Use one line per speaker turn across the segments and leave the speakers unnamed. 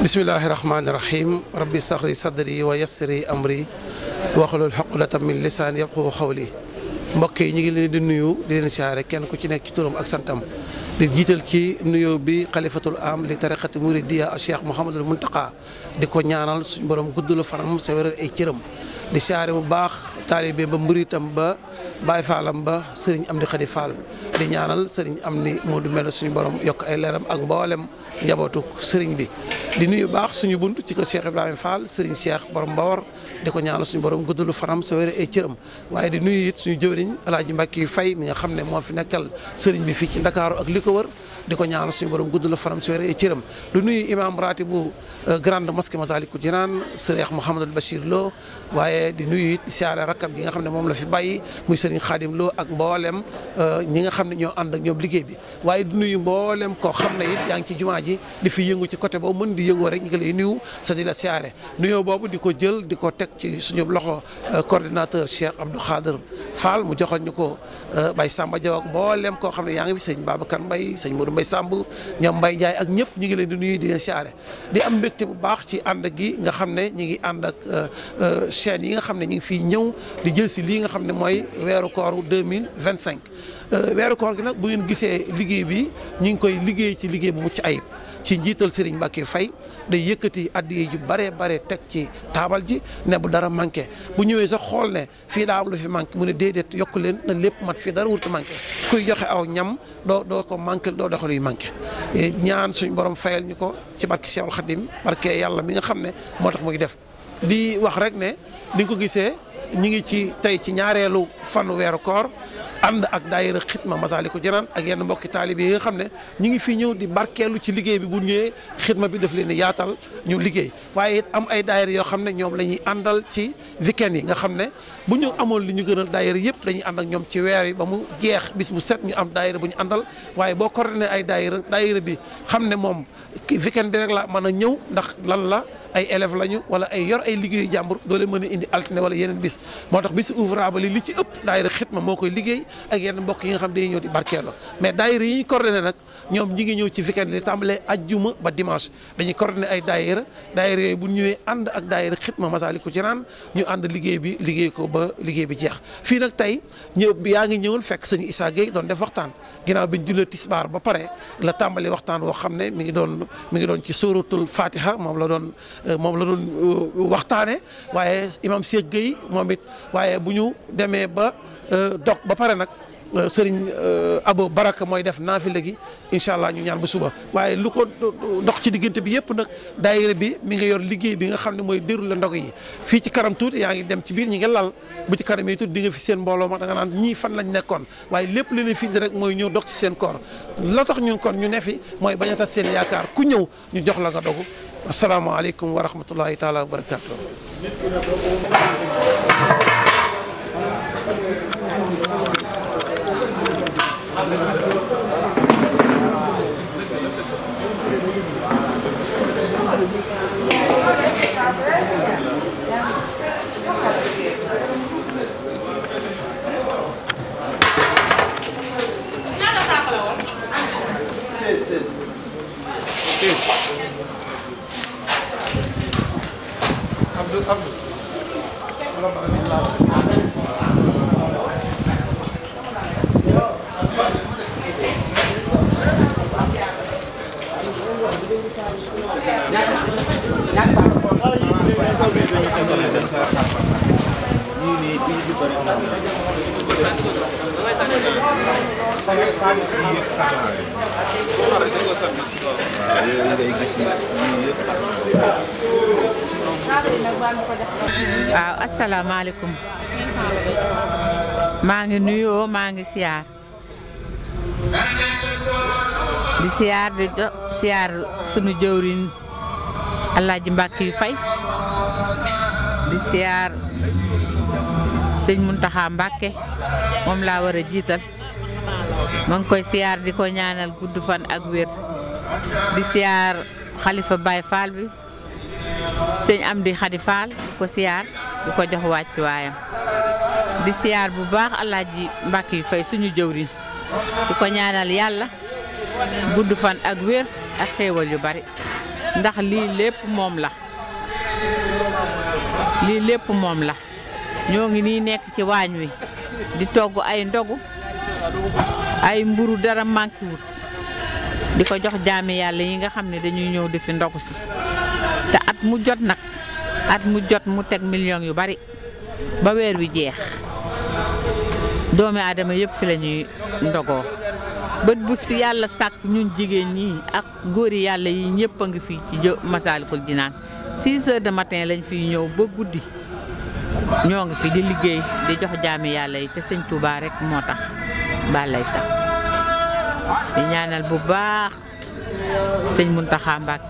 bismillahi rahmaani rahim rabbi saxri sadri wa yassiri amri waxlul xoqdatam min lisaan yafqahu xawli. mbokk yi ñu ngi leen di nuyu di leen siyaare kenn ku ci nekk ci turam ak santam di jiital ci nuyoo bi xalifatul am li tariqati muridiya Cheikh Mouhamadul Muntaqa di ko ñaanal suñu borom guddulu fanam sa wéral ay cëram di siyaare bu baax taalibe ba mburitam ba Baay Faalam ba sëriñ Amdi Xadi Fall di ñaanal sëriñ Amdi Moodu mel suñu borom yokk ay leeram ak mboolem njabootu sëriñ bi di nuyu baax suñu bunt ci ko Cheikh Ibrahima Fall sëriñ Cheikh borom Mbawar di ko ñaanal suñu borom guddalu fanam sa wéral ay cëram waaye di nuyu it suñu jëwriñ Alaaji Mbàkke Fay mi nga xam ne moo fi nekkal sëriñ bi fii ci Ndakaaru ak li ko wër di ko ñaanal suñu borom guddalu fanam sa wéral ay cëram di nuyu imam ratibu grande mosquée Massalikul Jinaan Sëriñ Mouhamadul Bachir Lo waaye di nuyu it siyaare rakkam gi nga xam ne moom la fi bàyyi muy Sëriñ Xaadim Lo ak mboolem ñi nga xam ne ñoo ànd ak ñoom liggéey bi waaye di nuyu mboolem koo xam ne it yaa ngi ci jumaa ji di fi yëngu ci côté boobu mën di yëngoo rek ñu ngi lay nuyu sa di la siyaare nuyoo boobu di ko jël di ko teg ci suñu loxo coordinateur Cheikh Abdou Khader Fall mu joxoon ñu ko Baye Samba Diaw ak mboolem koo xam ne yaa ngi fi sëñ Babacar Mbaye sëñ Modou Mbaye Samb ñoom Mbaye Ndiaye ak ñëpp ñi ngi leen di nuyu di leen siyaare di am mbégte bu baax ci ànd gi nga xam ne ñi ngi ànd ak chaîne yi nga xam ne ñi ngi fii ñëw di jël si lii nga xam ne mooy weeru kooru 2025 weeru koor gi nag bu ngeen gisee liggéey bi ñi ngi koy liggéey ci liggéey bu mucc ayib ci njiital Serigne Mbacke Faye day yëkkati addiya ju bare teg ci taabal ji ne bu dara manqué bu ñëwee sax xool ne fii daa am lu fi manqué mu ne déedéet yokk leen na lépp mat fii dara wurtu manqué kuy joxe aw ñam doo ko manqué doo doxal yu manqué ñaan suñ borom fayal ñu ko ci barke Cheikhul Khadim barke yàlla mi nga xam ne moo tax muy def di wax rek ne di nga ko gisee ñi ngi ci tey ci ñaareelu fanu weeru koor ànd ak daayira xitma Massalikul Jinaan ak yenn mbokki taalibe yi nga xam ne ñi ngi fi ñëw di barkeelu ci liggéey bi bu ñëwee xitma bi daf leen di yaatal ñu liggéey waaye it am ay daayira yoo xam ne ñoom la ñuy àndal ci weekend yi nga xam ne bu ñu amoon li ñu gënal daayira yëpp dañuy ànd ak ñoom ci weer yi ba mu jeex bis bu set ñu am daayira bu ñu àndal waaye boo coordonné ay daayira bi xam ne moom weekend bi rek la mën a ñëw ndax lan la ay élèves lañu wala ay yor ay liggéeyu jàmbur doole mën a indi altine wala yeneen bis moo tax bisi ouvrable li ci ëpp daayira xitma moo koy liggéey ak yenn mbokk yi nga xam dañuy ñëw di barkeeloo mais daayira yi ñu coordonné nag ñoom ñi ngi ñëw ci weekend li tàmbalee ajjuma ba dimanche dañuy coordonné ay daayira yooyu bu ñëwee ànd ak daayira xitma Massalikul Jinaan ñu ànd liggéey bi liggéey ko ba liggéey bi jeex fii nag tey yaa ngi ñëwul fekk sëñ Issa Gueye doon def waxtaan ginnaaw bi ñu jullee tisbaar ba pare la tàmbali waxtaan woo xam ne mi ngi doon ci suratul Fatiha moom la doon waxtaane waaye imam Cheikh Gueye moom it waaye bu ñu demee ba dog ba pare nag sëriñ Abo Baraka mooy def naafila gi incha allah ñu ñaan ba suba waaye lu ko dox ci diggante bi yëpp nag daayira bi mi ngi yor liggéey bi nga xam ne mooy déroulé ndog yi fii ci kanam tuuti yaa ngi dem ci biir ñi nga lal bu ci kanam yi tuuti di nga fi seen mbooloo ma da nga naan ñii fan lañ nekkoon waaye lépp li leen fi indi rek mooy ñëw dox ci seen koor la tax ñun kon ñu ne fi mooy bañ a tas seen yaakaar ku ñëw ñu jox la nga dogu asalaamaaleykum wa rahmatullahi taala wa barakaatu.
waaw asalaamaaleykum maa ngi nuyoo maa ngi siyaar di siyaar di siyaar sunu jëwriñ Alaaji Mbàkke Fay di siyaar sëñ Muntaxa Mbàkke moom laa war a jiital ma ngi koy siyaar di ko ñaanal gudd fan ak wér di siyaar xalifa Baay Faal bi sëñ Amdi Xadi Faal di ko siyaar di ko jox wàccu waayam di siyaar bu baax Alaaji Mbàkke Fay suñu jëwriñ di ko ñaanal yàlla gudd fan ak wér ak xéewal yu bari ndax lii lépp moom la ñoo ngi nii nekk ci waañ wi di togg ay ndogu ay mburu dara manqué wut di ko jox jaami yàlla yi nga xam ne dañuy ñëw di fi ndogu si te at mu jot mu teg millions yu bari ba weer wi jeex doomi aadama yëpp fi la ñuy ndogoo bët bu si yàlla sàkk ñun jigéen ñi ak góori yàlla yi ñëpp a ngi fii ci Massalikul Jinaan 6 heures de matin lañ fiy ñëw ba guddi ñoo ngi fi di liggéey di jox jaami yàlla yi te sëñ Touba rek moo tax balay sax di ñaanal bu baax sëñ Muntaxa Mbàkke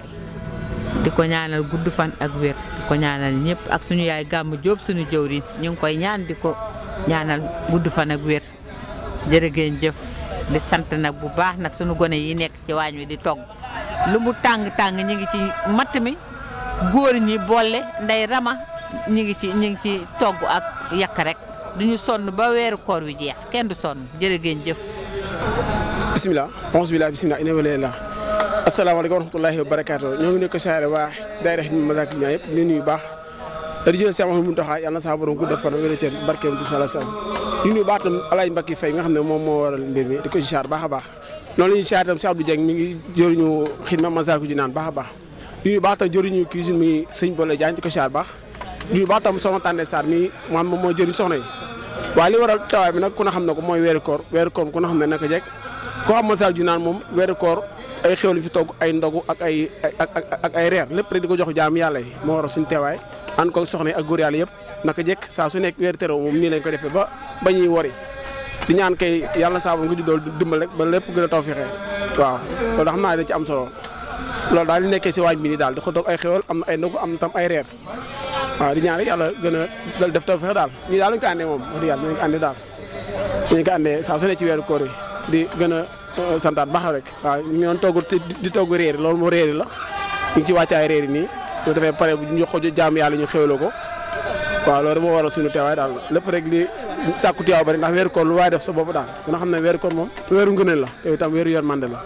di ko ñaanal gudd fan ak wér di ko ñaanal ñëpp ak suñu yaay Gàmmu Jóob suñu jëwriñ ñu ngi koy ñaan di ko ñaanal gudd fan ak wér jërëgeen jëf di sant nag bu baax nag suñu gone yi nekk ci waañ wi di togg lu mu tàng ñi ngi ci matt mi góor ñi boole ndey rama ñi ngi ci togg ak yàq rek duñu sonn ba weeru koor wi jeex kenn du sonn jërëgeen jëf
bisimilah ina walillah asalaamaaleykum wa rahmatullahi wa barakaatu ñoo ngi nekk saare waa daayira Massalikul Jinaan yëpp di nuyu baax di jël Cheikh Mouhamadou Mountakha yàlla na saa borom guddal fan wér cër barkeem sallallahu alayhi wasallam di nuyu baax tam Alaaji Mbacke Faye nga xam ne moom moo waral mbir mi di ko siyaar baax a baax noonu la ñuy siyaar tam Cheikh Abdou Dieng mi ngi jëriñu xidma Massalikul Jinaan baax a baax di nuyu baax tam jëriñu cuisine mi sëñ Bolle Diagne di ko siyaar baax di nuyu baax tam soxna Tande Sarr mi moom moo jëriñ soxna yi waaye li waral tawaay bi nag ku ne xam na ko mooy weeru koor ku ne xam ne naka jekk koo xam Massalikul Jinaan moom weeru koor ay xéwal fi togg ay ndogu ak ay reer lépp rek di ko jox jaam yàlla yi moo waral suñu teewaay ànd ko soxna yi ak góor yàlla yëpp naka jekk saa su nekk weer teroo moom nii lañ ko defee ba ñuy wari di ñaan kay yàlla saa bu nga juddoo dimbal rek ba lépp gën a taw fexe waaw loolu da xam naa dañ ci am solo loolu daal di nekkee si waañ bi nii daal di ko togg ay xéwal am na ay ndogu am tam ay reer waaw di ñaan rek yàlla gën a def taw fexe daal nii daal lañ ko àndee moom wax dëgg yàlla dinañ ko àndee daal dinañ ko àndee saa su nekk ci weeru koor yi di gën a santaat baax rek waaw ñu ngi doon togg di togg réer loolu moo réeri la ñu ngi ci wàccaay réer yi nii ñu defee pare bu ñu jox ko jaam yàlla ñu xéwloo ko waaw loolu moo waral suñu teewaay daal lépp rek li sàkku teewaay bari ndax weeru koor lu waaye def sa bopp daal ku nga xam ne weeru koor moom weeru ngëneel la te itam weeru yërmande la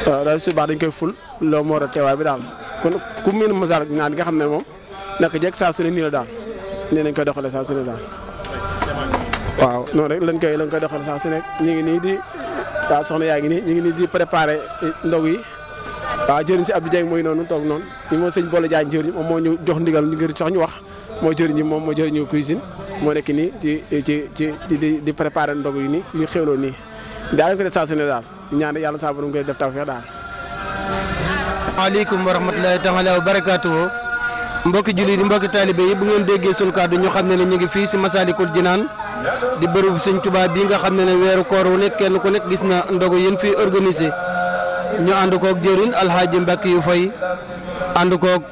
waaw daal su baax dañ koy ful loolu moo waral teewaay bi daal kon ku miin Massalikul Jinaan di nga xam ne moom naka jekk saa su ne nii la daal nii lañ koy doxalee saa su ne daal waaw noonu rek lañ koy doxalee saa su nekk ñu ngi nii di waaw soxna yaa ngi nii ñu ngi nii di préparé ndog yi waaw jëriñ si Abdou Dieng mooy noonu toog noonu ñu moo sëñ Bolle Diagne jëriñ moom moo ñu jox ndigal ngir sax ñu wax moo jëriñ ji moom moo jëriñu cuisine moo nekk nii di préparé ndog yi nii ñu xewloo nii daal ko def saa su ne daal ñaan yàlla saa borom koy def taw feex daal.
waaleykum wa rahmatulahi taala wa barakaatuhu mbokki jullit yi mbokki taalibe yi bu ngeen déggee sunu kàddu ñu xam ne ñu ngi fii si Massalikul Jinaan di bërëb sëñ Tuubaa bii nga xam ne weeru koor wu nekk kenn ku nekk gis na ndogu yéen fii organisé ñu ànd koog jëriñ Alxaaji Mbàkke yu Fay ànd koog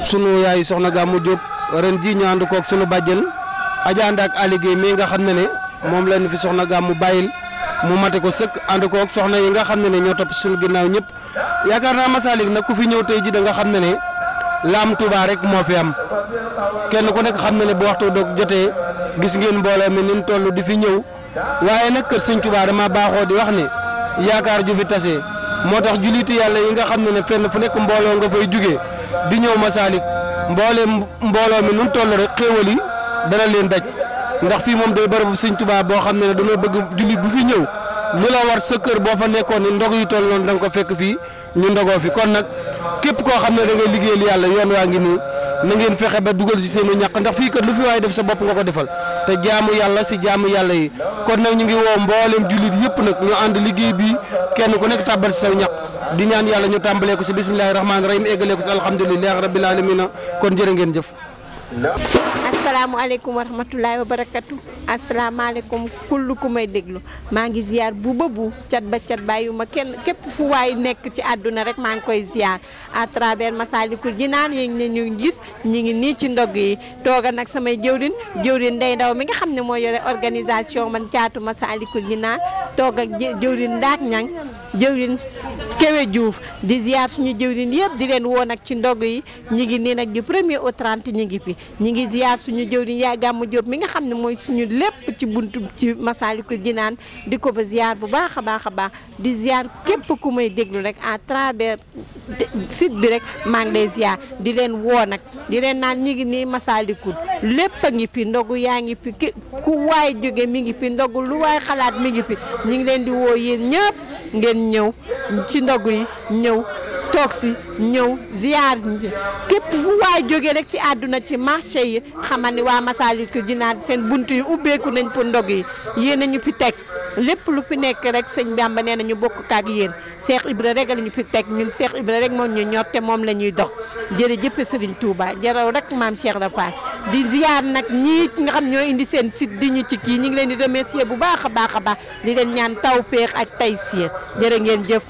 sunu yaay soxna Gàmmu Jóob ren ji ñu ànd koog sunu bàjjen Adja Ndak Ali Guèye mii nga xam ne moom lañ fi soxna Gàmmu bàyyil mu mate ko sëkk ànd koog soxna yi nga xam ne ñoo topp suñu ginnaaw ñëpp yaakaar naa Massalik nag ku fi ñëw tey ji da nga xam ne laam Touba rek moo fi am kenn ku nekk xam ne bu waxtu doog jotee gis ngeen mbooloo mi ni toll di fi ñëw waaye nag kër sëñ Touba dama baaxoo di wax ne yaakaar ju fi tase moo tax julitu yàlla yi nga xam ne fenn fu nekk mbooloo nga fay jugee di ñëw Massalik mbooloo mi nun toll rek xéewal yi dana leen daj ndax fii moom day bërëbu sëñ Touba boo xam ne dañoo bëgg jullit bu fi ñëw lu la war sa kër boo fa nekkoon ni ndog yu toll noonu da nga ko fekk fii ñu ndogoo fi kon nag képp koo xam ne da ngay liggéeyal yàlla yoon waa ngi nii na ngeen fexe ba dugal si seenu ñàq ndax fii kat lu fi waaye def sa bopp nga ko defal te jaamu yàlla si jaamu yàlla yi kon nag ñu ngi woo mboolem jullit yëpp nag ñu ànd liggéey bi kenn ku nekk tàbbal si saw ñàq di ñaan yàlla ñu tàmbalee ko si bismillahi rahmaani rahim eggalee ko si alhamdulilahi rabbil alamina kon jërë ngeen jëf.
asalaamaaleykum wa rahmatulahi wa barakatu asalaamaaleykum kullu ku may déglu maa ngi ziar bu bëbu cat ba cat bàyyuma kenn képp fu waay nekk ci àdduna rek maa ngi koy ziar à travers Massalikul Jinaan yi ne ñu gis ñi ngi nii ci ndog yi tooga nag samay jëwrin Ndey Ndaw mi nga xam ne moo yore organisation man caatu Massalikul Jinaan toog ak jëwrin Ndaak Ñang jëwrin Kewe Diouf di ziar suñu jëwriñ yëpp di leen woo nag ci ndog yi ñi ngi nii nag du 1er au 30 ñi ngi fi ñi ngi ziar suñu jëwriñ yaay Gàmmu Diop mi nga xam ne mooy suñu lépp ci buntu ci Massalikul Jinaan di ko ba ziar bu baax a baax a baax di ziar képp ku may déglu rek à travers site bi rek maa ngi lay ziar di leen woo nag di leen naan ñi ngi nii Massalikul lépp a ngi fi ndogu yaa ngi fi ku waay jóge mi ngi fi ndogu lu waay xalaat mi ngi fi ñi ngi leen di woo yéen ñëpp ngeen ñëw ci ndogu yi ñëw toog si ñëw ziar képp fu waay jógee rek ci àdduna ci marché yi xamal ni waa Massalikul Jinaan seen bunt yi ubbeeku nañ pour ndog yi yéen a ñu fi teg lépp lu fi nekk rek sëñ Bamba nee na ñu bokk ak yéen Cheikh Ibra rek la ñu fi teg ñun Cheikh Ibra rek moom ñu ñor te moom la ñuy dox jërëjëf Serigne Touba jaraw rek maam Cheikh Rafaal di ziar nag ñii nga xam ñoo indi seen site di ñu ci kii ñu ngi leen di remercier bu baax a baax a baax di leen ñaan tawfeex ak taysiir jërë ngeen jëf.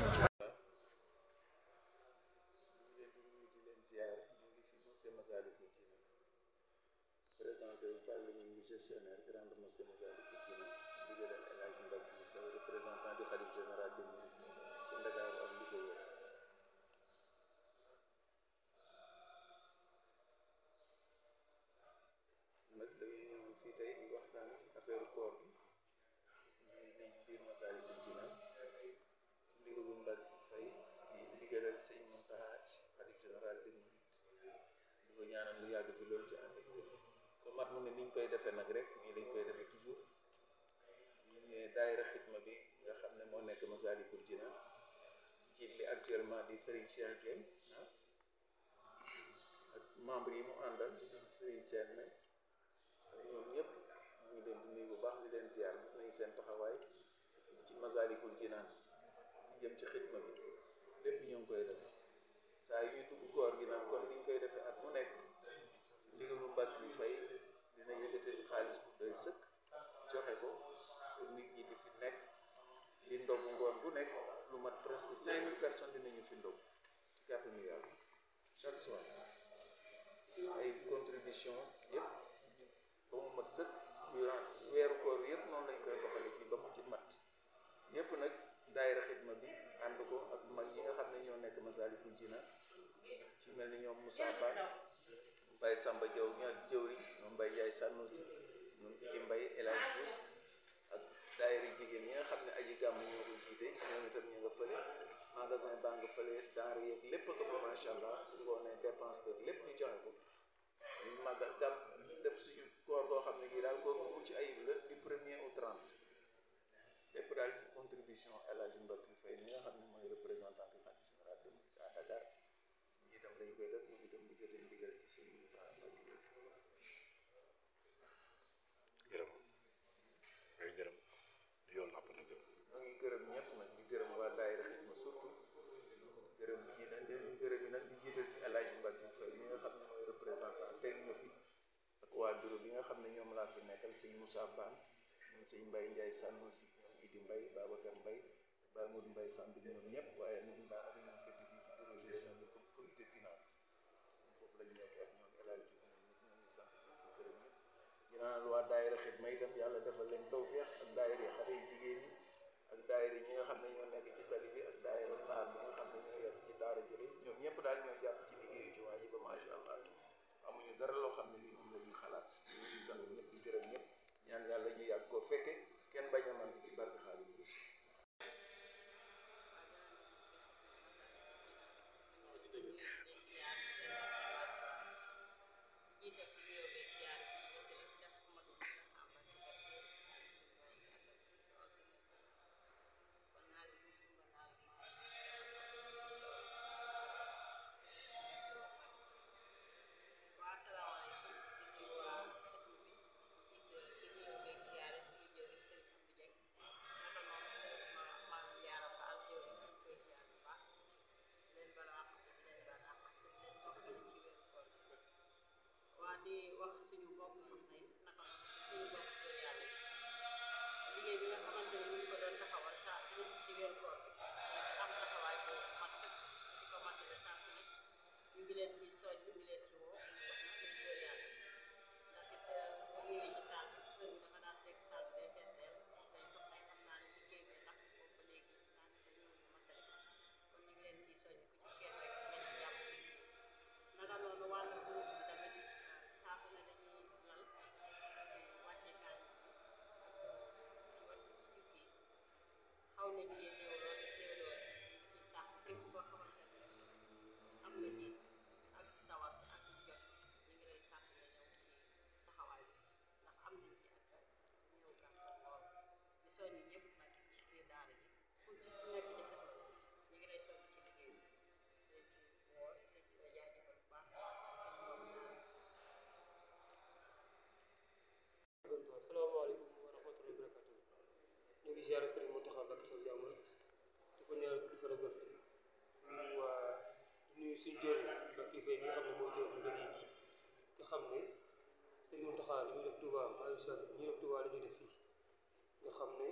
Sëñ Muntaxa xalifa général des mourides di ko ñaanal lu yàgg fi loolu ci ànd ak ko mat mu ne ni ñu koy defee nag rek nii lañ koy defee toujours ñu ñëwee daayira xidma bi nga xam ne moo nekk Massalikul Jinaan jiit li actuellement di Serigne Cheikh Dieng ak membre yi mu àndal Serigne Sène ñoom ñëpp ñu ngi leen di nuyu bu baax di leen ziar gis nañ seen taxawaay ci Massalikul Jinaan jëm ci xidma bi lépp ñoo ngi koy def saa yu ñuy dugg koor gi nag kon ni ñu koy defee at mu nekk ndigalu mbàkk yu fay dina yëkkati xaalis bu doy sëkk joxe ko pour nit ñi di fi nekk di ndogu ngoon bu nekk lu mat presque 5000 personnes dinañu fi ndog ci kàttanu Yàlla chaque soir ay contribution yëpp ba mu mat sëkk durant weeru koor yëpp noonu lañ koy doxale fii ba mu ci mat yëpp nag daayira xidma bi ànd ko ak mag yi nga xam ne ñoo nekk Massalikul Jinaan ci mel ni ñoom Moussa Ba Mbaye Samba Diaw ñoo jëwri ñoom Mbaye Ndiaye Sanoussi ñoom Idi Mbaye El Hadj Diouf ak daayira jigéen ñi nga xam ne aji gàmm ñoo ko jiite ñoom itam ñu nga fële magasin baa nga fële denrée yeeg lépp nga fa macha allah bu ko ne dépense beeg lépp ñu joxe ko ñu màggal gàmm def suñu koor goo xam ne gii daal koor bu mucc ayib la du 1er au 30 lépp daal ci contribution El Hadj Mbacke Faye mi nga xam ne mooy représentant du khalife général des mourides à Dakar ñi itam dañ koy def ñu itam di jotee ndigal ci seen
gërëm ngay gërëm di yoon napp na gërëm
ma ngi gërëm ñëpp nag di gërëm waa daayira xidma surtout gërëm ji nag gërëm yi nag di jiital ci El Hadj Mbacke Faye mi nga xam ne mooy représentant teg ñu fi ak waa bureau bi nga xam ne ñoom laa fi nekkal sëñ Moussa Bane ñoom sëñ Mbaye Ndiaye Sanoussi Idi Mbaye Babacar Mbaye Baye Modou Mbaye Samb ñoom ñëpp waaye ñun daa am ñu fekk fii ci bureau gestion bi comme comité finance foofu lañ nekk ak ñoom El Hadj Diouf ñoo ngi sant ñoom gërëm ñëpp dinaa waa daayira xidma itam yàlla defal leen tawfeex ak daayira xale yi jigéen ñi ak daayira ñi nga xam ne ñoo nekk ci tali bi ak daayira saar bi nga xam ne ñoo yàgg ci daara jële ñoom ñëpp daal ñoo jàpp ci liggéeyu jumaa ji ba macha allah amuñu dara loo xam ne lii moom la ñuy xalaat ñu ngi sant ñëpp di gërëm ñëpp ñaan yàlla ñu yàgg koo fekke kenn bañ a mën ci barke Xaadimu Rasuul
di wax suñu mbokk soxna yi naka la suñu mbokk góor yàlla liggéey bi nga xamante ne ñu ngi ko doon taxawal saa su ne ci weeru koor bi am taxawaay bu mat sëkk di ko matale saa su ne ñu ngi leen ci sooj ñu ngi leen ci woo ñu soxna ñu góor yàlla ndax it bu ñëwee ci saal bi kër bi dafa daan fekk saal bi day fees dell tey soxna yi xam naa ne liggéey bi tax boobu ba léegi daanaka ñëw ñu matale kon nañ cee néew lool néew lool ci sax képp koo xamante ne am na ci ak sawar ak jot ñu ngi lay sàkk nga ñëw ci taxawaay bi ndax am nañ ci ak ñëw gàttal lool di soññi ñëpp nag ci biir daara ji fu ci nekk ci xel ñu ngi lay soññ ci liggéey bi leen ci woo te ci la jaajëfal bu baax seen mbokk
asalaamaaleykum wa rahmatullahi wa barakatuh ñu ngi ziare Sëriñ Mountakha Mbacké xel jàmm di ko ñaanal guddi fan ak wér di nuyu suñu jëriñ si Mbacké Faye mi nga xam ne mooy jëriñ liggéey bi nga xam ne Sëriñ Mountakha li muy def Touba macha allah ñu def Touba la ñuy def fii nga xam ne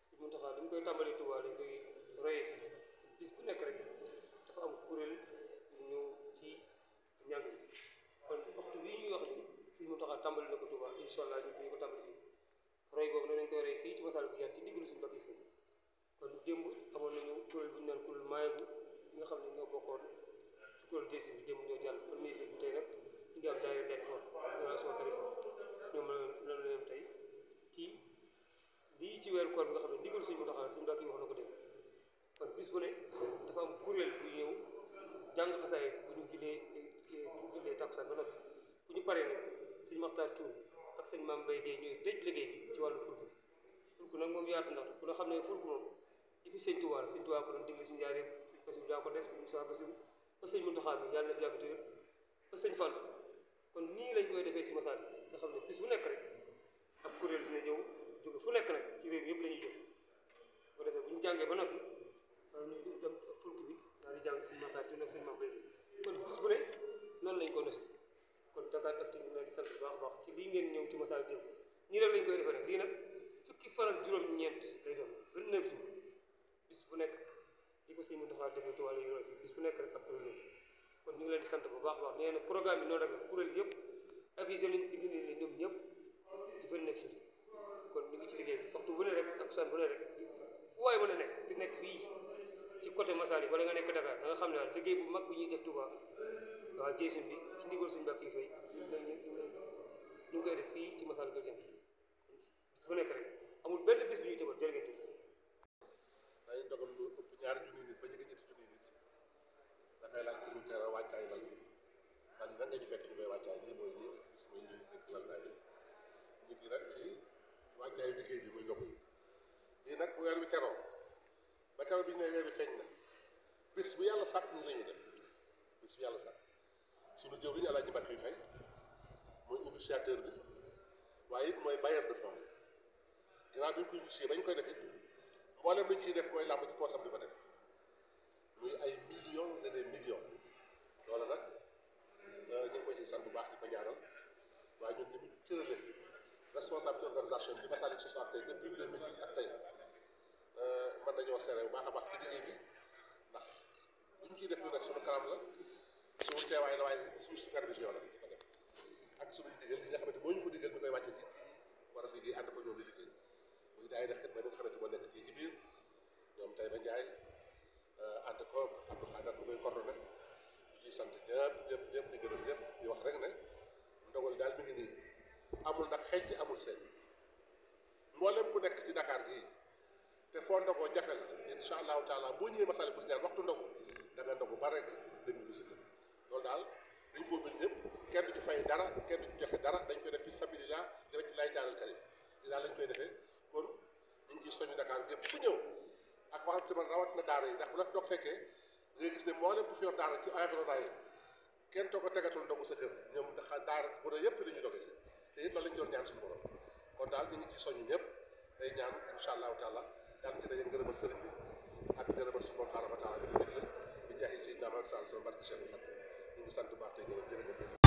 Sëriñ Mountakha li mu koy tàmbalee Touba dañ koy royee fii bis bu nekk rek dafa am kuréel yu ñëw ci njàng bi kon waxtu bii ñuy wax ni Sëriñ Mountakha tàmbali na ko Touba incha allah ñu ko tàmbali fii roy boobu nag dañ koy roy fii ci Massalikul Jinaan ci ndigalu suñu Mbacké Faye kon démb amoon nañu kuréel bu ñu naan kuréel maayabu bi nga xam ne ñoo bokkoon ci kuréel desi bi démb ñoo jàll premier jour bi tey nag ñu ngi am daayira téléphone relation téléphone ñoom la leen tey ci lii ci weeru koor bi nga xam ne ndigalu Sëriñ Mountakha suñu Mbacké wax na ko démb kon bis bu ne dafa am kuréel bu ñëw jàng xasaay bu ñu jullee takkusaan ba noppi bu ñu paree nag sëñ Maxtaar Tuun ak sëñ Maam Mbay Géey ñooy tëj liggéey bi ci wàllu fulku fulku nag moom yaatu na ku ne xam ne fulku moom yi fi sëñ Tuubaa sëñ Tuubaa ko doon digle si njaareem sëñ Basiru daa ko def sëñ Musaa Basiru ba sëñ Muntaxaa mi yàlla na fi yàgg te wér ba sëñ Fall kon nii lañ koy defee ci Masaalik nga xam ne bis bu nekk rek ak kuréel dina ñëw jóge fu nekk nag ci réew yëpp la ñuy jóg bu defee bu ñu jàngee ba noppi ñu dem fulku bi daal di jàng sëñ Maxtaar Tuun ak sëñ Maam Mbay Géey kon bis bu ne noonu lañ ko nosi kon Dakaractu ñu leen di sant bu baax a baax ci lii ngeen ñëw ci Massalikul Jinaan nii rek lañ koy defee nag lii nag fukki fan ak juróom-ñeent lay doon 29 jours bis bu nekk di ko Sëriñ Mountakha defee ci wàllu yore fi bis bu nekk rek ak kuréel yi kon ñu ngi leen di sant bu baax a baax nee na programme bi noonu rek la kuréel yëpp avisé nañ indi nañ leen ñoom ñëpp ci 29 jours kon ñu ngi ci liggéey bi waxtu bu ne rek ak saan bu ne rek fu waay mën a nekk di nekk fii ci côté Massalikul wala nga nekk Dakar da nga xam ne daal liggéey bu mag bi ñuy def Touba waaw jéesin bi ci ndigal suñu Mbacké Faye ñu ngi koy def fii ci Massalikul Jinaan bis bu nekk rek amul benn bis bu ñuy tëbal jërëjëf.
dañuy dogal lu ëpp ñaari junni nit ba ñu ngi ñetti junni nit dafay laaj pour ñu teel a wàccaay lal yi lal yi nag nga ñu fekk ñu koy wàccaay lii mooy lii gis mooy ñu nekk laltaay bi ñu ngi nag ci wàccaayu liggéey bi muy ndogu yi lii nag bu weer bi teroo ba keroog bi ñu ne weer bi feeñ na bis bu yàlla sàkk ñu la ñu def bis bu yàlla sàkk suñu jëw li ñu Alaaji Mbacké Faye mooy initiateur bi waaye it mooy bailleur de fonds ginnaaw bi ñu ko initié ba ñu koy def it mboolem li ñu ciy def mooy làmb ci poosam di ko def muy ay millions et des millions loolu nag ñu ngi ko ciy sant bu baax di ko ñaanal waaye ñun ñu ngi tërale responsabilité organisation bi Massalikul Social tey depuis 2008 ak tey mën nañoo seere bu baax a baax ci liggéey bi ndax bu ñu ciy def lu nag suñu kanam la suñu teewaay la waaye suñu supervision la di ko def ak suñu digal li nga xamante boo ñu ko digal ñu koy wàcce ci war a liggéey ànd ko ñoom di liggéey muy daayira xidma bi nga xamante moo nekk fii ci biir ñoom tey ba Njaay ànd ko Abdou Khadar bu koy coordonné ñu ciy sant ñëpp di gërëm ñëpp di wax rek ne ndogal daal mi ngi nii amul nag xeej amul seen mboolem ku nekk ci Dakar gii te foo ndogoo jafe la incha allahu taala boo ñëwee Massalikul Jinaan waxtu ndogu da nga ndogu ba rek dem bi si kër loolu daal dañ koo bil ñëpp kenn du ci fay dara kenn du ci joxe dara dañ koy def fi sabilillah def ci lay taalal karim li daal lañ koy defee kon ñu ngi ciy soñu Dakar gépp ku ñëw ak waxam tamit rawat na daara yi ndax bu la doog fekkee da ngay gis ne mboolem bu fi yor daara ci environnement yi kenn toog a tegatul ndogu sa kër ñoom ndax daara bu ne yëpp la ñuy dogee si te it loolu lañ ci doon ñaan suñu borom kon daal ñu ngi ciy soñu ñëpp day ñaan incha allahu taala yàlla ci daje ngërëmal sëriñ bi ak ngërëmal suñu borom taala wa taala bi ko digle bi jaaxi Seydina Muhammad sallallahu alayhi wa sallam barke Cheikh Khadim ñu ngi sant bu baax tey gërëm jërëjëf